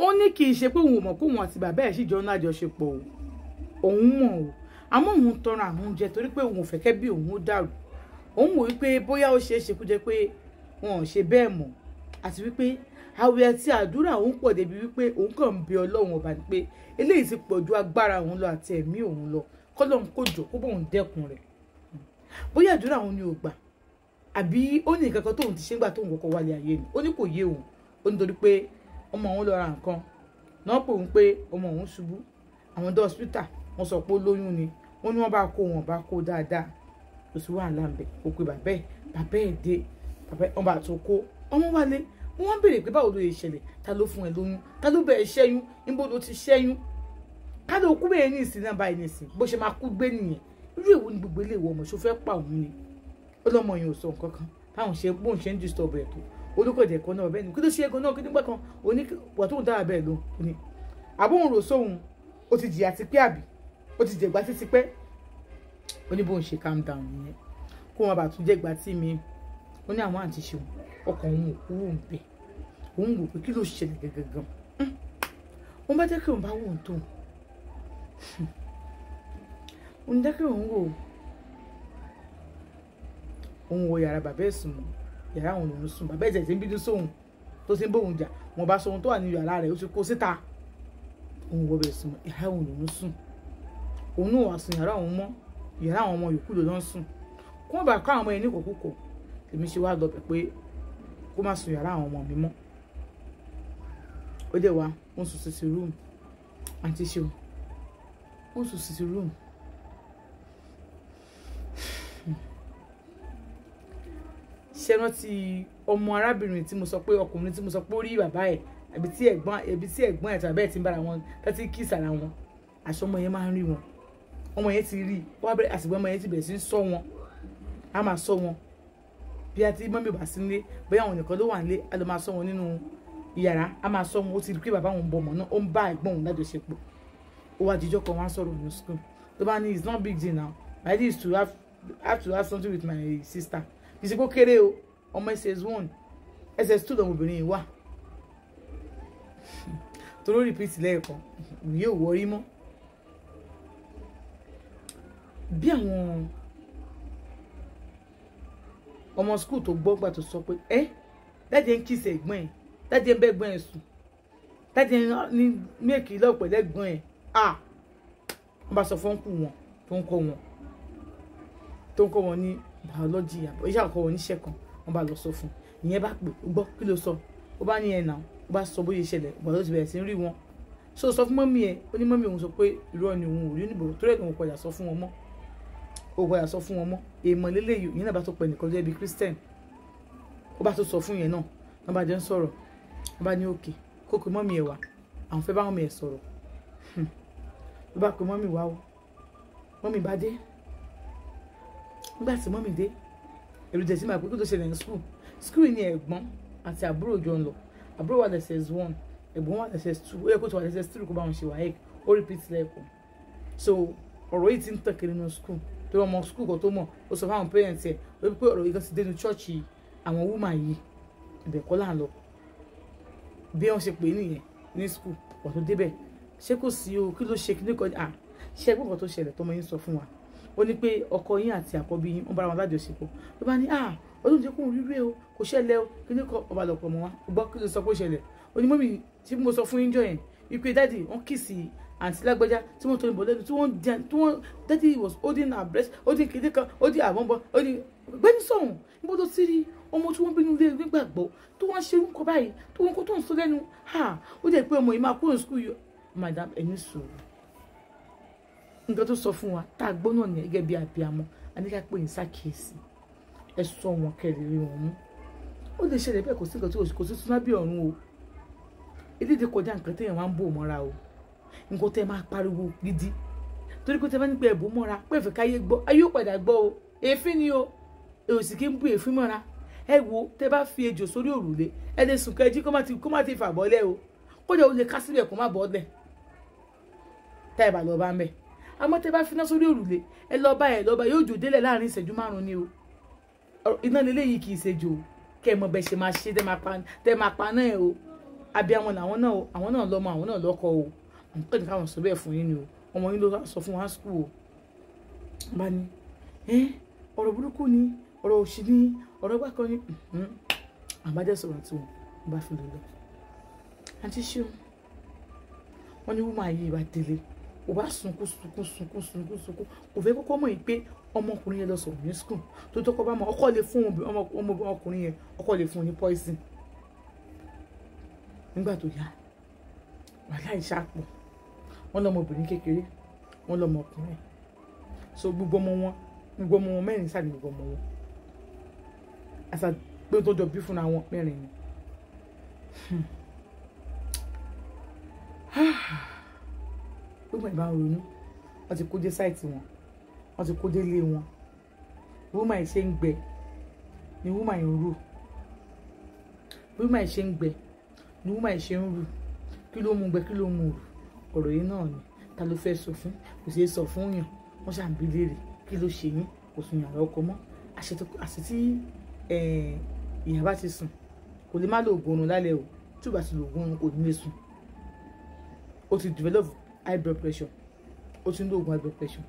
Ó ní kì í ṣe pé òun ò mọ̀ kóun àti bàbá ẹ̀ sì jọ ń lájọṣepọ̀ o, òun mọ̀ o, àmọ́ òun tọrọ àwọn oúnjẹ torí pé òun ò fẹ́ kẹ́ bí òun ó dàrú. Òun wò wípé bóyá ó ṣeé ṣe kó jẹ́ pé wọn ò ṣe bẹ́ẹ̀ mọ́, àti wípé àwẹ̀ àti àdúrà òun pọ̀ débi wípé òun kàn ń bẹ Ọlọ́run ọba ni pé eléyìí ti pọ̀ ju agbára òun lọ àti ẹ̀mí òun lọ, kọ́lọ́run kó jọ kó bóun dẹ́kun rẹ̀. Bóyá àdúrà òun ni ò gbà, àbí ó ní nǹkan kan tóun ti ṣe ńgbà tóun kọ́kọ́ wálé ayé ni, ó ní kò yé òun. Ó nítorí pé ọmọ òun lọ ra nǹkan náà pé òun pé ọmọ òun ṣubú, àwọn dé hospital wọ́n sọ pé ó lóyún ni, wọ́n ní wọ́n bá kó wọn bá kó dáadáa, kò sí wàhálà ń bẹ. Ó pe bàbá ẹ̀, bàbá ẹ̀ dé, bàbá ẹ̀ wọ́n bá tó kó ọmọ wálé. Wọ́n béèrè pé báwo ló lè ṣẹlẹ̀, ta ló fún ẹ lóyún, ta ló bẹ̀ ẹ́ ṣẹ́yún, níbo ló ti ṣẹ́yún, ká ló kú bẹ́ẹ̀ ní ìsìn náà báyìí ní ìsìn bó ṣe máa kú gbé nìyẹn. Irú èwo ni gbogbo ilé ìwọ ọmọ ṣó fẹ́ pa òun ni? Ó lọ́mọ yẹn ò sọ nǹkan kan, táwọn ṣe bóun ṣe ń disturb ẹ̀ tó olùkọ́jẹ̀ kan náà bẹ́ẹ̀ ni kí ló ṣe é gan náà, kí nígbà kan òní wà tóun dára bẹ́ẹ̀ ló ní àbóhùn rò sóhun, ó ti jìyà ti pẹ́ àbí ó ti jẹ̀gbá títí pẹ́. Ó ní bóun ṣe calm down nìyẹn, kó wọn bá tún jẹ̀gbá tí mi. Ó ní àwọn àǹtí ṣeun ọkàn òun ò kúrò ń bẹ̀, òun wò pé kí ló ṣẹlẹ̀ gangan. Òun bá jẹ́ kí òun bá wò ó tó òun jẹ́ kí òun wò òun wọ yàrá bàbá ẹ̀ sùn mọ́, yàrá òun lòún sùn. Bàbá ẹ̀ tẹ̀ ń bínú sóhun tó ti ń bóun jà, wọn bá sọ ohun tó wà ní yàrá rẹ̀ ó ti kó síta. Òun wọ bẹ̀ sùn, yàrá òun lòún sùn. Òun náà wà sùn yàrá òun mọ́, yàrá àwọn ọmọ yòókù ló ń sùn. Kó wọn bá kọ́ àwọn ọmọ yẹn ní kòkòkò, èmi ṣe wá lọ bẹ̀ pé kó má sùn yàrá àwọn ọmọ mi mọ́. Ó dẹ̀ wá, ó ń sùn sí room, àǹtí ṣeun, ó ń sùn sí room. Ṣé rántí ọmọ arábìnrin tí mo sọ pé ọkùnrin tí mo sọ pé ó rí bàbá ẹ̀ àbí tí ẹ̀gbọ́n àti bàbá ẹ̀ ti ń bára wọn tẹ́tí kí sàrà wọn, àṣọ ọmọ yẹn máa ń rí wọn. Ọmọ yẹn ti rí i, wọ́n bẹ̀rẹ̀ àsìkò ọmọ yẹn ti bẹ̀rẹ̀ sí ń sọ wọn, á máa sọ wọn bí a ti mọ́mí bá sí nílé, bóyá àwọn nìkan ló wà nílé, á lọ máa sọ wọn nínú ìyàrá, á máa sọ wọn. Ó ti rí pé bàbá òun bọ ọmọ náà, ó ń bá ẹ̀gbọ́n òun lájọṣepọ̀. Ó wá jíjọ́ kan wá sọ̀rọ̀ ní school tó bá ní it's not big deal now, my idea is to have to have something with my sister. Kì í ṣe kó kéré o, ọmọ ss1 ss2 lọmọbìnrin yìí wà torí repeat lẹ́ẹ̀kan òun yóò wọrí mọ́. Bí àwọn ọmọ school tó gbọ́ gbà tó sọ pé ẹ dájẹ́ ń kíìsì ẹ̀gbọ́n ẹ̀, dájẹ́ ń bẹ́gbọ́n ẹ̀ sùn, dájẹ́ ní mẹ́ẹ̀kì lọ́pẹ̀ lẹ́gbọ́n ẹ̀, à wọ́n bá sọ fọ́nkù wọn tó ń kọ́ wọn ní biology àbọ̀ iṣẹ́ àkọ́kọ́ wọn níṣẹ́ kan, wọ́n bá lọ sọ fún un. Ìyẹn bá pè ó gbọ́ kí ló sọ, ó bá ní ẹ̀ nà, ó bá sọ bóyá ìṣẹ̀lẹ̀ ìgbà tó ti bẹ̀rẹ̀ sí ń rí wọn. So sọ fún mọ́mí ẹ̀, ó ní mọ́mí òun sọ pé irọ́ ni òun ò rí níbo tó rẹ̀ òun padà sọ fún wọn mọ́, ó padà sọ fún wọn mọ́. Èèmọ̀ lélẹ́yìí, ìyẹn náà bá tó pẹ̀ nìkan jẹ́ bí Christian, ó bá tó sọ fún yẹn náà, wọ́n bá jẹ́ ń sọ̀rọ̀, wọ́n bá ní òkè kó pe mọ́mí ẹ̀ wá, àwọn fẹ́ bá mọ́mí ẹ̀ sọ̀rọ̀. Ló bá pe mọ́mí wá o, mọ́mí bá dé. Nígbà tí mọ́mí dé, èrò jẹ̀ sí máa pé kí ló ṣẹlẹ̀ ní school. School ni ẹ̀gbọ́n àti àbúrò jọ ń lọ, àbúrò wà lẹ́sẹ̀ 1, ẹ̀gbọ́n wà lẹ́sẹ̀ 2, ó yẹ kó tó wà lẹ́sẹ̀ 3 kó bá wọn ṣe WAEC, ó repeat lẹ́ẹ̀kan. So ọ̀rọ̀ yìí ti ń tàn kiri nínú school, torí ọmọ school kan tó mọ̀, ó sọ fáwọn parents ẹ̀ ó wí pé ọ̀rọ̀ yìí kan ti dénú church àwọn woman yìí, ibẹ̀ kọ́ là ń lọ. Bí wọ́n ṣe pè é nìyẹn ní school, wọ́n tó débẹ̀ ṣé kò sí o, kí ló ṣe kí ní kan, à ṣe ẹgbẹ́ kan tó ṣẹlẹ̀ tọmọ yín sọ fún wa, ó ní pé ọkọ yín àti àkọ́bí yín wọ́n bára wọn lájọṣepọ̀. Ló bá ní à ọdún jẹ́ kóun rírẹ́ o, kò ṣẹlẹ̀ o, kí ní kọ́ ọba lọ̀pọ̀ mọ́ wa, gbọ́ kí ló sọ pé ó ṣẹlẹ̀. Ó ní mọ́mì tí mo sọ fún yín jọ yẹn wípé dáàdì wọ́n kìsì àǹtí lágbájá tí wọ́n tó ní bọ̀ lẹ́nu tí wọ́n dáàdì was holding her breast, holding kìdí kan, holding àwọn bọ̀, holding gbẹ́ni sọ̀hún. Níbo tó ti rí ọmọ tí wọ́n bínú lé nígbàgbọ́ tó wọ́n ṣe orúkọ báyìí tó wọ́n kó tó ń sọ lẹ́nu, ha ó jẹ́ pé ọmọ yìí máa kúrò ní school yìí. Madam ẹni sọ̀rọ̀ nǹkan tó sọ fún wa tá a gbọ́ náà ní gẹ́gẹ́ bí abiyamọ, a ní ká pè ní sákìyèsí, ẹ sọ wọn kẹrì rí wọn mú. Ó lè ṣẹlẹ̀ bẹ́ẹ̀, kò sí nǹkan tí kò sí tún lábẹ́ ọ̀run o. Elédè kọjá nǹkan téèyàn máa ń bò mọ́ra o, nǹkan tẹ́ máa pariwo gidi, torí pé tẹ́ bá ní pé ẹ̀bùn mọ́ra pé ẹ̀fẹ̀ káyé gbọ́, ayé ó padà gbọ́ o. Èéfín ni o, èrò sì kí ń bú èéfín mọ́ra. Ẹ wo tẹ́ bá fi ejò sórí òrùlé, ẹ lè sùn kẹjí kó má ti fà bọ́lẹ̀ o, kódà ó lè ká síbẹ̀ kó má bọ́lẹ̀ tá ẹ bá lọ bá ń bẹ̀. Àmọ́ tẹ́ bá finá sórí òrùlé, ẹ lọ bá yóò jò délẹ̀ láàrin ìṣẹ́jú 5 ni o. Iná lélẹ́yìí kì í ṣe jò, kẹ́ ẹ mọ bẹ́ẹ̀ ṣe máa ṣe tẹ́ máa pa náà o. Abiyamọ làwọn náà o, àwọn náà lọ́mọ, àwọn náà lọ́kọ o. Àwọn kẹ́ni káwọn sọ bẹ́ẹ̀ fún yín ni o, ọmọ yín ló sọ fún wa school o. Bá ní ọ̀rọ̀ burúkú ni, ọ̀rọ̀ òṣì ni, ọ̀rọ̀ gbà kan ni. Àbájá sọ̀rọ̀ tí wọn bá fi lè lọ. Àǹtí ṣeun, wọ́n ní wúmọ̀ ayé ìbá délé, ó bá sunkún sunkún sunkún sunkún sunkún. Kò fẹ́ kọ́kọ́ mọ̀ yìí pé ọmọkùnrin yẹn lọ sọ̀rọ̀ ní school tó tọ́kọ bá mọ̀, ọkọ lè fún ọmọkùnrin yẹn, ọkọ lè fún un ní poison. Nígbà tó yá, wàhálà ìṣàpọ̀, wọ́n lọ́mọbìnrin kékeré, wọ́n lọ́mọkùnrin. So gbogbo ọmọ wọn mẹ́rin sáà ní gbogbo ọmọ wọn. Àṣà pé tó jọ bí fúnra wọn mẹ́rin ni. Gbogbo ẹ̀ bá ń ronú, wọ́n ti kó dé sáìtì wọn, wọ́n ti kó dé ilé wọn. Wúmà ẹ̀ ṣe ń gbẹ ni wúmà ẹ̀ ń rù. Wúmà ẹ̀ ṣe ń gbẹ ni wúmà ẹ̀ ṣe ń rù. Kí ló mú gbẹ, kí ló mú rù? Ọ̀rọ̀ yìí náà ni. Ta ló fẹ́ sọ fún? Kò ṣeé sọ fún yàn. Wọ́n ṣàǹbí léèrè, kí ló ṣe yín? Kò sùn yàrá ọkọ mọ́. Àṣẹ tí ìyá bá ti sùn, kò lè má lo oògùn oorun lálẹ́ o. Tí ò bá ti lo oògùn oorun, kò ní lè sùn. Ó ti develop high blood pressure, ó ti ń lo oògùn high blood pressure.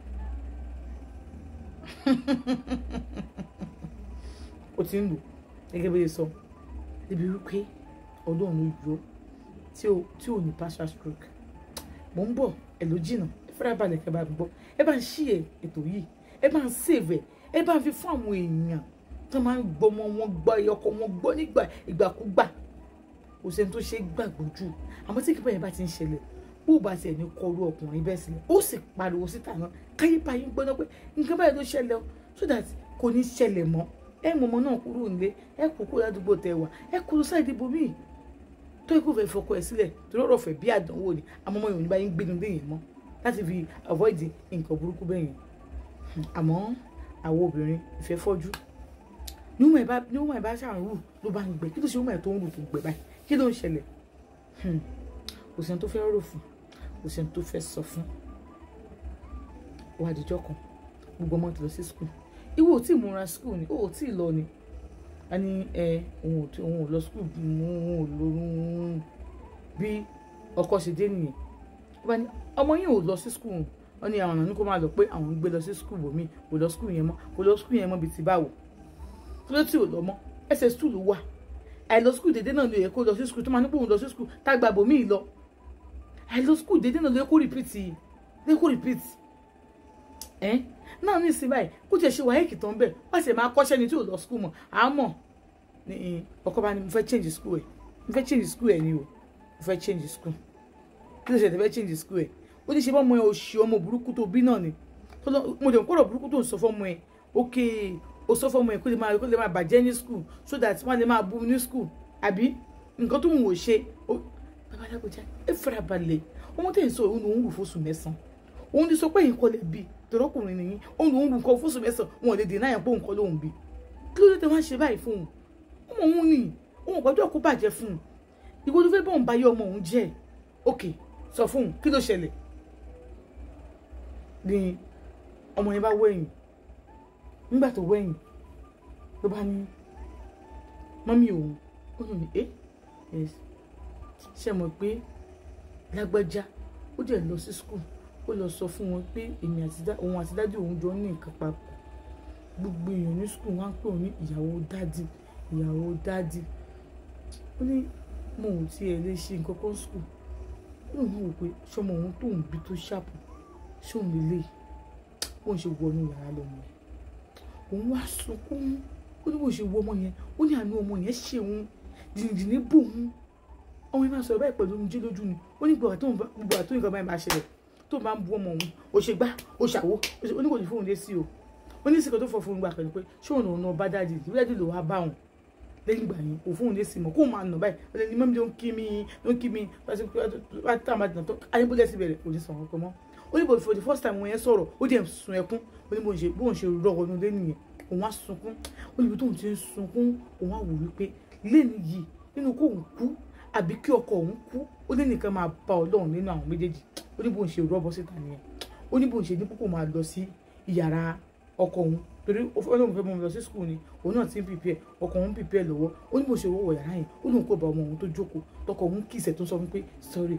Ó ti ń lò gẹ́gẹ́ bí ó ṣe sọ, débi wípé Ọlọ́run ló yọ tí ò ní partial stroke. Mò ń bọ̀, ẹ̀ ló jìnnà, ẹ fẹ́rẹ̀ balẹ̀ kẹ́ bá gbọ́. Ẹ bá ń ṣí ètò yìí, ẹ bá ń save ẹ, ẹ bá ń fi fún àwọn èèyàn tó máa ń gbọmọ wọn gbọ́, ọkọ wọn gbọ́ nígbà ìgbàkúgbà. Kò sẹ́ni tó ṣe é gbàgbọ́ jù. Àmọ́ tí kíkọ́ yẹn bá ti ń ṣẹlẹ̀, bó bá tiẹ̀ ní kọlu ọkùnrin bẹ́ẹ̀ sílẹ̀, ó sì pariwo síta náà, káyé bá yín gbọ́dọ̀ pé nǹkan báyìí ló ṣẹlẹ̀ o, so that kò ní ṣẹlẹ̀ mọ́. Ẹ mọ ọmọ náà kúrò nílé, ẹ kú kúrò ládùúgbò tẹ wà, ẹ kúrò sáìdì ibòmíì tó ikú fẹ́ fọkọ ẹ sílẹ̀, torí ọ̀rọ̀ fẹ́ bí àdánwò ni. Àmọ́ ọmọ yòó ní bá yín gbénu dé yẹn mọ́ láti fi avoid nǹkan burúkú bẹ́ẹ̀ yẹn. Àmọ́ àwọn obìnrin ìfẹ́ fọ́jú. Ní wọ́n ẹ̀ bá ṣàrùn ló bá ń gbẹ. Kí ló ṣe wọ́n ẹ̀ tó ń rù tó gbẹ báyìí? Kí ló ń ṣẹlẹ̀? Kò sẹ́ni tó fẹ́ rò fún, kò sẹ́ni tó fẹ́ sọ fún. Ó wá dijọ́ kan, gbogbo ọmọ ti lọ sí school. Ìwọ ò tí ì múra school ni, ó ò tí ì lọ ni. A ní òun ò lọ school, òun ò lọ bí ọkọ ṣe dé nìyẹn. Ó bá ní ọmọ yìí ò lọ sí school. Wọ́n ní àwọn ọ̀nà ní kó máa lọ pé àwọn ń gbé lọ sí school bòmí, kò lọ school yẹn mọ́, kò lọ school yẹn mọ́ bíi ti báwo. Kí ló tí ò lọ mọ́? SS2 ló wà. Àìlọ school dédé náà ló yẹ kó lọ sí school, tó máa ní pé òun lọ sí school, tá gba bòmí lọ. Àìlọ school dédé náà ló yẹ kó repeat, ló yẹ kó repeat. Náà ní ìsìn báyìí, kó tiẹ̀ ṣe wáyé kìtàn bẹ́ẹ̀, wọ́n sì máa kọ́ṣẹ́ ni tí ò lọ school mọ́. Àmọ́ ní ọkọ bá ní mo fẹ́ change school ẹ̀, mo fẹ́ change school ẹ̀ ni o, mo fẹ́ change school. Kí ló ṣe tẹ́ fẹ́ change school ẹ̀? Ó ní ṣe bọ́ ọmọ ẹ òṣì ọmọ burúkú tó bí náà ni. Mo dẹ̀ ń kọ́rọ̀ burúkú tó ń sọ fọ́mọ ẹ, okay, ó sọ fọ́mọ ẹ kó lè máa bàjẹ́ ní school so that wọ́n lè máa bú ní school, àbí nǹkan tó ń wò ṣe. Bàbá alágbèjà, ẹ fara balẹ̀. Ọmọ tẹ̀ ń sọ òun lòún rù fóṣù mẹ́sàn-án. Òun ti sọ pé èyí kọ́ lè bí, tọrọkùnrin nìyí. Òun lòún rù nǹkan fóṣù mẹ́sàn-án, wọn ò lè dènà yẹn pé òun kọ́ lòún bí. Kí ló dé tẹ wá ń ṣe báyìí fún òun? Ọmọ òun ni, òun ò gbọ́dọ̀ kó bàjẹ́ fún un. Ìwọ ló fẹ́ bọ́ òun bá yé ọmọ òun jẹ́. Okay, sọ fún òun, kí ló ṣẹlẹ̀? Ni ọmọ yẹn bá wẹ̀yìn. Nígbà tó wẹ̀yìn, ló bá ní mọ́mí òun, ó ní yes, ṣe mọ̀ pé lágbájá ó dẹ̀ lọ sí school, ó lọ sọ fún wọn pé èmi àti òun àti dádì òun jọ ní nǹkan papọ̀. Gbogbo èèyàn ní school wọn á pè òun ní ìyàwó dádì, ìyàwó dádì. Ó ní mo ò tiẹ̀ lè ṣe nǹkan kan school. Ó ní òun wò pé ṣọmọ òun tóun bí tó ṣàpò, ṣé òun lè lè bóun ṣe wọnú yàrá lọ́mọ ẹ̀. Òun wá sunkún. Ó ní bóun ṣe wọ ọmọ yẹn, ó ní àánú ọmọ yẹn ṣe òun, jìnnìjìnnì bò òun. Ọmọ yẹn máa sọ̀rọ̀ báyìí pẹ̀lú omijé lójú ni. Ó ní gbogbo àtó nǹkan báyìí máa ṣẹlẹ̀, tó máa ń bu ọmọ òun, ó ṣe gbá, ó ṣàwó, ó ní kò ní fóun lé sí o. Ó ní ìsìnkú tó fọ fún un gbà pẹ̀lú pé ṣé òun lòun náà bá dáàdì, ìbí dáàdì ló wá bá òun. Lẹ́yìn ìgbà yẹn, kò fóun lé sí mọ́, kó máa nà báyìí. Ó lè ní mọ́mí ló ń kí mi, ló ń kí mi, ayébólẹ̀ sí bẹ̀rẹ̀, kò ní sọ̀rọ̀ kan mọ́. Ó ní for the first time wọn yẹn sọ̀rọ̀, ó dẹ̀ sun ẹkún. Ó ní bóun ṣe rọ̀ ọ̀nù lé nìyẹn, òun á sunkún. Ó ní ibi tóun ti ń sunkún, òun á wò wípé lẹ́nu yìí nínú kóun kú àbí kí ọkọ òun kú, ó ní nìkan máa bá Ọlọ́run nínú àwọn méjèèjì. Ó ní bóun ṣe rọ́bọ síta nìyẹn. Ó ní bóun ṣe ní púpọ̀ máa lọ sí ìyàrá ọkọ òun. Torí ó lóun fẹ́ mú mi lọ sí school ni, òun náà ti ń prepare, ọkọ òun prepare lọ́wọ́. Ó ní bó ṣe wọ́wọ́ yàrá yẹn, ó lóun kò bá ọmọ òun tó jókòó, tọkọ òun kìsẹ̀, tó sọ fún pé sorry.